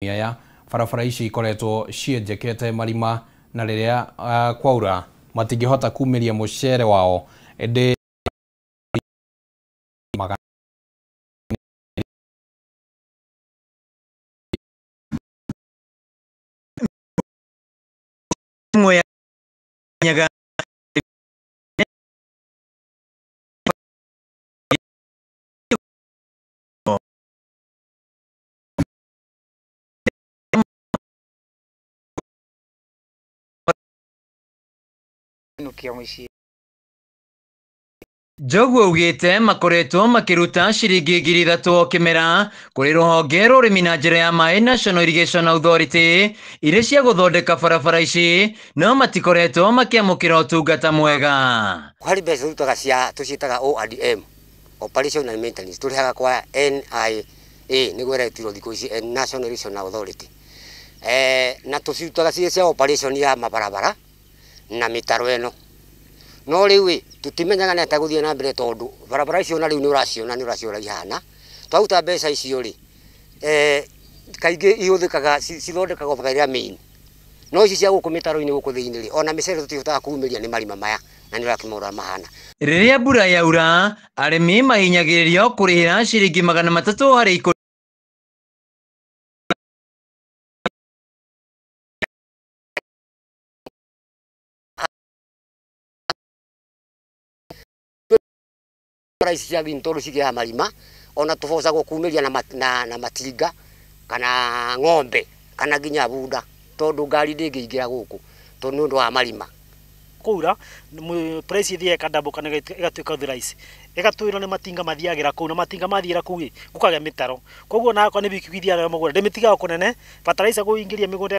Aya barabara ici ikoretwo cienjekete marima na rĩrĩa kwaura matingĩhota kumĩria mũcere wao ĩndĩ Njogu augĩte makoretwo makĩruta ciringi 3,000 o kĩmera kũrĩ rũhonge rwa ũrĩmi na njĩra ya maĩ National Irrigation Authority irĩ cia gũthondeka barabara ici no matikoretwo makĩamũkĩra ũtungata mwega. Harĩ mbeca tũrutaga cia tũciĩtaga O&M, Operation and Maintenance, tũrĩhaga kwa NIA nĩguo ĩretirwo thikũ ici National Irrigation Authority, na tũcirutaga cirĩ cia operation ya mabarabara na mĩtaro ĩno. No rĩu tũtimenyaga nĩ atĩa gũthiĩ na mbere tondũ barabara icio na rĩu nĩ ũraciona nĩ ũraciona ihana. Twaruta mbeca icio rĩ, kaingĩ ihũthĩkaga cithondekagwo barabara ĩrĩa main. No ici cia gũkũ mĩtaro-inĩ gũkũ thĩinĩ rĩ, ona mĩcere tũtihotaga kumĩria nĩ marima maya na nĩ ũrakĩmona mahana. Rĩrĩa mbura yaura, arĩmi mahinyagĩrĩrio kũrĩhĩra ciringi 300 harĩ ikũnia. Ici cia green tondũ cigĩaga marima ona tũbocagwo kumĩria na matinga kana ng'ombe kana nginya bunda tondũ ngari ndĩngĩingĩra gũkũ tondũ nĩ ũndũ wa marima. Kũura price ithiaga ĩkadouble kana ĩgatuĩka thrice, ĩgatwĩrwo nĩ matinga mathiagĩra kũu na matinga mathiĩra kũu ĩ gũkagĩa mĩtaro, koguo ona akorwo nĩ bikibiki ithiaga mũgũnda ndĩmĩtigaga kũnene fertilizer kũingĩria mĩgũnda.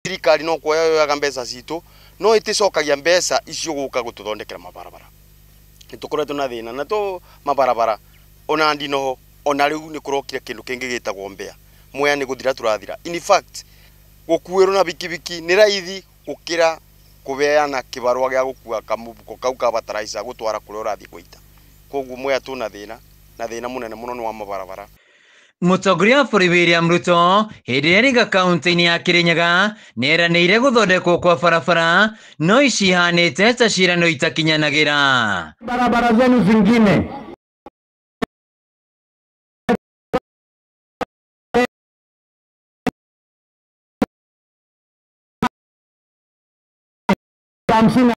Thirikari no kuoya yoyaga mbeca citũ no ĩticokagia mbeca icio gũka gũtũthondekera mabarabara. Nĩ tũkoretwo na thĩna na to mabarabara ona ndinoho ona rĩu nĩ kũrokire kĩndũ kĩngĩ gĩtagwo mbea. Mwea nĩ gũthira tũrathira. In fact gũkuĩrwo na bikibiki nĩ raithi gũkĩra kũbeana kĩbarũa gĩa gũkua kamũbuko kau ka fertilizer gũtwara kũrĩa ũrathiĩ gũita. Koguo Mwea tũna thĩna na thĩna mũnene mũno nĩ wa mabarabara. Mũtongoria wa bũrũri William Ruto hĩndĩ ĩrĩa arĩga kaunti-inĩ ya Kirinyaga nĩeranĩire gũthondekwo kwa barabara no ici ihanĩte ta ciĩranĩro itakinyanagĩra. Barabara zenu zingine hamsini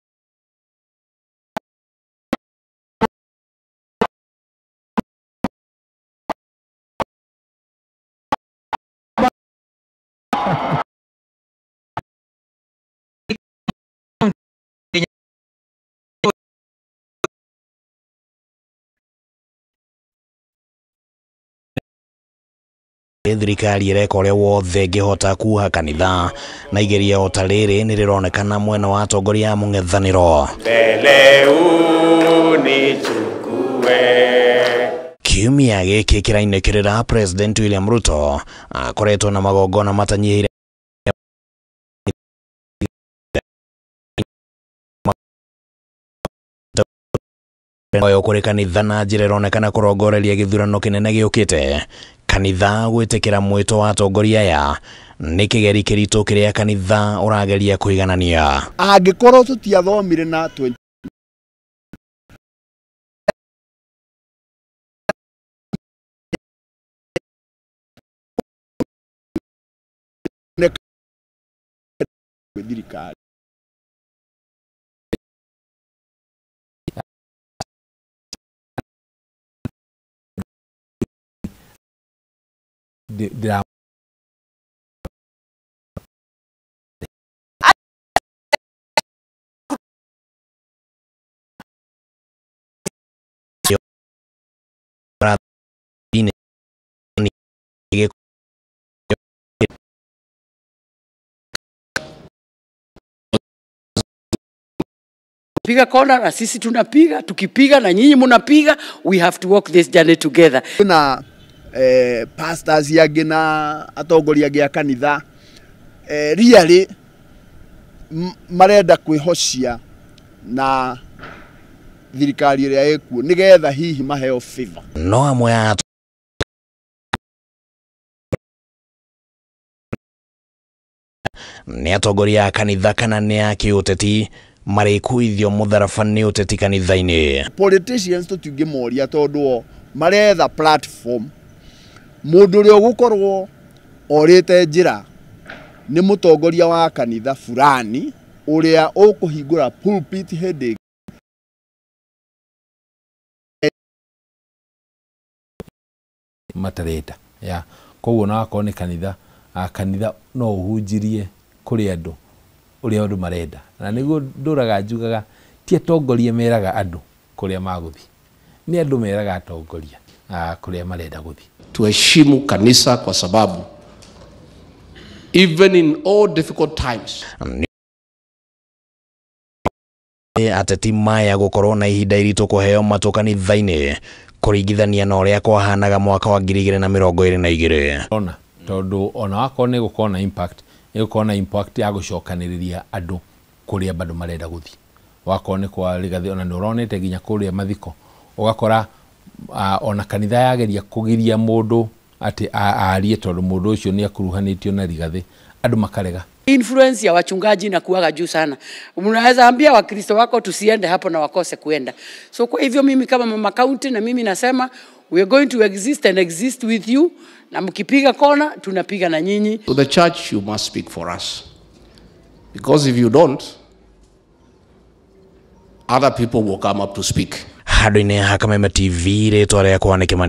Thirikari ĩreka ũrĩa wothe ĩngĩhota kuha kanitha na igeria o ta rĩrĩ nĩ rĩronekana mwena wa atongoria a mũng'ethanĩro. Mbele unichukue. Kiumia gĩkĩ kĩrainĩkĩrĩra President William Ruto akoretwo na magongona matanyihĩire oyo kũrĩ kanitha na njĩra ĩronekana kũrongoreria gĩthurano kĩnene gĩũkĩte. Kanitha gwĩtĩkĩra mwĩto wa atongoria aya nĩ kĩgeri kĩritũ kĩrĩa kanitha ũrageria kũiganania. Angĩkorwo tũtiathomire na 20 thirikari. Piga kona na sisi tunapiga, tukipiga na nyinyi munapiga, we have to walk this journey together. Na pastors angĩ na atongoria angĩ a kanitha really marenda kwĩhocia na thirikari ĩrĩa ĩkuo nĩgetha hihi maheo favor. No amwe a nĩ atongoria a kanitha kana nĩ a kĩũteti marĩkuithio mũtharaba nĩ ũteti kanitha-inĩ. Politicians tũtingĩmoria tondũ o maretha platform. Mũndũ ũrĩa ũgũkorwo orĩte njĩra nĩ mũtongoria wa kanitha fulani ũrĩa ũkũhingũra pulpit hĩndĩ matarenda ya koguo na wakorwo nĩ kanitha kanitha no ũhunjirie kũrĩ andũ ũrĩa andũ marenda na nĩguo ndũraga njugaga ti atongoria meraga andũ kũrĩa magũthiĩ nĩ andũ meraga atongoria kũrĩa marenda gũthiĩ. Tuheshimu kanisa kwa sababu even in all difficult times ateti maya gũkorwo na ihinda iritũ kũheo matũ kanitha-inĩ kũringithania na ũrĩa kwahanaga mwaka wa 2022. Ona tondũ ona wakorwo nĩ gũkorwo na impact nĩ gũkorwo na impact ya gũcokanĩrĩria andũ kũrĩa bado marenda gũthiĩ. Wakorwo nĩ kwa Rigathi ona nĩ ũronete nginya kũrĩa mathiko ũgakora ona kanitha yageria kũgiria mũndũ atĩ aarie tondũ mũndũ ũcio nĩ akuruhanĩtio na Rigathi andũ makarega. Influence ya wachungaji na kuaga juu sana. Unaweza ambia Wakristo wako tusiende hapo na wakose kuenda. So kwa hivyo mimi kama mama county na mimi nasema we are going to exist and exist with you, na mkipiga kona tunapiga na nyinyi. To the church you must speak for us. Because if you don't, other people will come up to speak. Handũ-inĩ ha Kameme TV rĩtwa rĩakwa nĩ Kĩmani.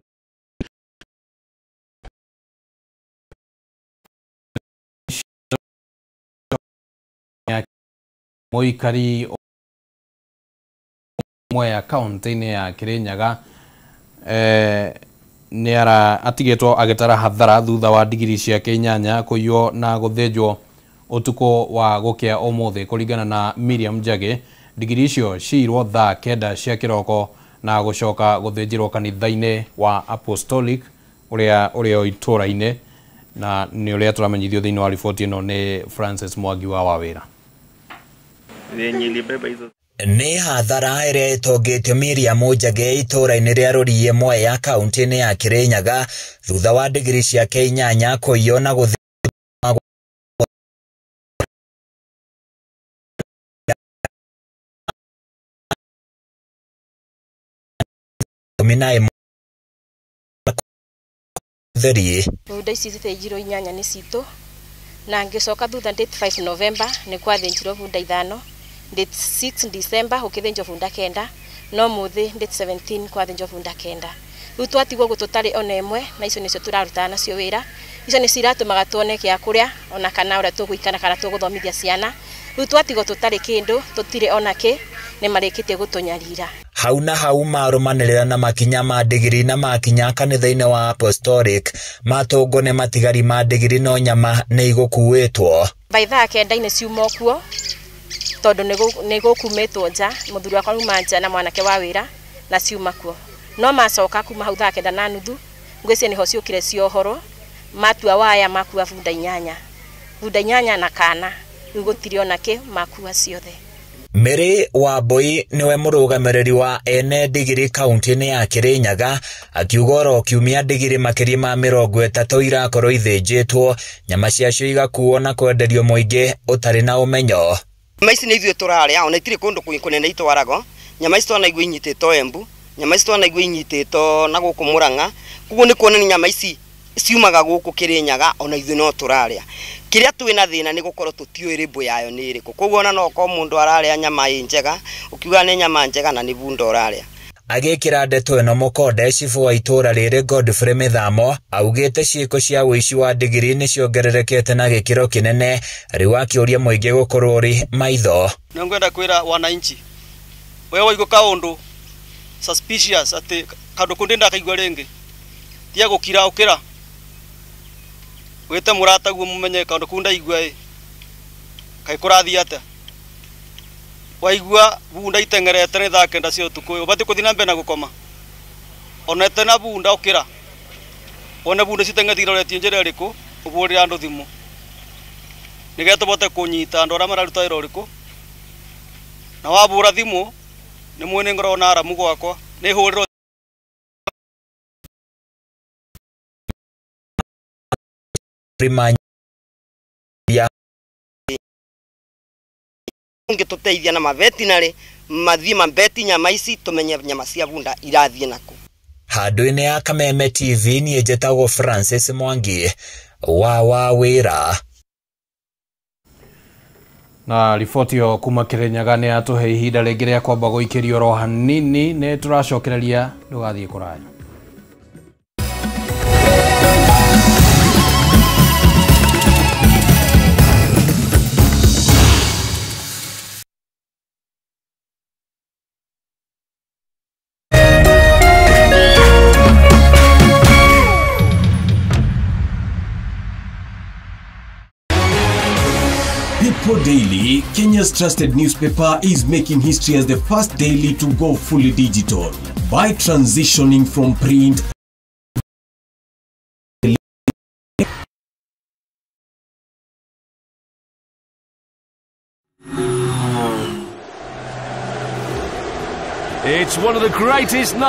Mũikari Mwea kaunti-inĩ ya Kirinyaga nĩ atigĩtwo agĩtara hathara thutha wa ndigiri ciake 8 kũiywo na gũthĩnjwo ũtukũ wa gũkĩa ũmũthĩ. Kũringana na Miriam Njagi, ndigiri icio ciirwo thaa 9 cia kĩroko na gũcoka gũthĩnjĩrwo kanitha-inĩ wa Apostolic ũrĩa ũrĩ itũũra-inĩ, na nĩ ũrĩa tũramenyithio thĩinĩ wa riboti ĩno nĩ Francis Mwangi wa Wawĩra. Nĩ hathara ĩrĩa ĩtongĩtio Miriam Njagi itũũra-inĩ rĩa Rũriĩ Mwea kaunti-inĩ ya Kirinyaga thutha wa ndigiri ciake 8 kũiywo na gũthĩnjwo na theri. Bunda ici cithĩnjirwo 8 nĩ citũ na ngĩcoka thutha date 5 November nĩ kwathĩnjirwo bunda 5, date 6 December gũkĩthĩnjwo bunda 9, no mũthĩ date 17 kwathĩnjwo bunda 9. Rĩu twatigwo gũtũ tarĩ ona ĩmwe na icio nĩcio tũrarutaga nacio wĩra. Icio nĩcio iratũmaga tuone gĩa kũrĩa ona kana ũrĩa tũgũikara kana tũgũthomithia ciana. Rĩu twatigwo tũtarĩ kĩndũ, tũtirĩ ona kĩ, nĩ marĩkĩtie gũtũnyarira. Hau na hau marũmanĩrĩra na makinya ma ndigiri na makinya kanitha-inĩ wa Apostolic matũngwo nĩ matigari ma ndigiri no nyama nĩ igũkuĩtwo. By thaa 9 ciuma kuo tondũ nĩ gũkumĩtwo nja, mũthuri wakwa auma nja na mwanake wa wĩra na ciuma kuo. No macoka kuma hau thaa 9:30 ngwĩciria nĩho ciũkire ciohorwo, matua waya makua bunda 8, bunda 8 na kana, rĩu gũtirĩ ona kĩ makua ciothe. Mary Wambui niwe mũrũgamĩrĩri wa ene ndigiri kaunti-inĩ ya Kirinyaga akiuga oro kiumia ndigiri makĩria ma 30 irakorwo ithĩnjĩtwo, nyama ciacio igakuo na kwenderio mũingĩ ũtarĩ na ũmenyo. Nyama ici nĩ ithuĩ tũrarĩa ona itirĩ kũndũ kũnene itwaragwo. Nyama ici twanaigua inyitĩtwo Embu, nyama ici twanaigua inyitĩtwo na gũkũ Murang'a, koguo nĩ kuonania nyama ici ciumaga gũkũ Kirinyaga ona ithuĩ no tũrarĩa. Kĩrĩa twĩna thĩna nĩ gũkorwo tũtiũĩ rĩmbũ yayo nĩ ĩrĩkũ, koguo ona no ũkorwo mũndũ ararĩa nyama ĩ njega ũkiuga nĩ nyama njega na nĩ bunda ũrarĩa. Agĩkĩra ndeto ĩno mũkonde, cibũ wa itũũra rĩrĩ Godfrey Mĩthamo augĩte ciĩko cia ũici wa ndigiri nĩ ciongererekete na gĩkĩro kĩnene, rĩu akĩũria mũingĩ gũkorwo ũrĩ maitho. Nĩ ngwenda kwĩra wananchi we waigua kaũndũ suspicious atĩ kaũndũ kũu ndĩndakaigua rĩngĩ, tiga gũkira ũkĩra wĩte mũrataguo mũmenye kaũndũ kau ndaigua ĩ kaĩ kũrathiĩ atĩa. Waigua bunda itengerete ni thaa 9 cia utuku ubati kuthi na mbere na gukoma onete na bunda ukira one bunda citeng'ete iroretie njira iriku uburire andu thimu nigetha tubote kunyita andu aria mararuta wira uriku na wabura thimu ni mwene ngoragwo na aramu gwakwa ni hurirwo. Ungituteithia na mavetinary mathie mambeti nyama ici tumenye nyama cia bunda irathie naku. Handũ-inĩ ya Kameme TV niĩ njĩtagwo Francis Mwangi wa Wawĩra. Na riboti ĩyo kuma Kirinyaga nĩ yatũhe ihinda rĩngĩ rĩa kwamba gũikĩrio oro hanini, nĩ tũracokereria, ndũgathiĩ kũraya. People Daily, Kenya's trusted newspaper, is making history as the first daily to go fully digital by transitioning from print. It's one of the greatest nights.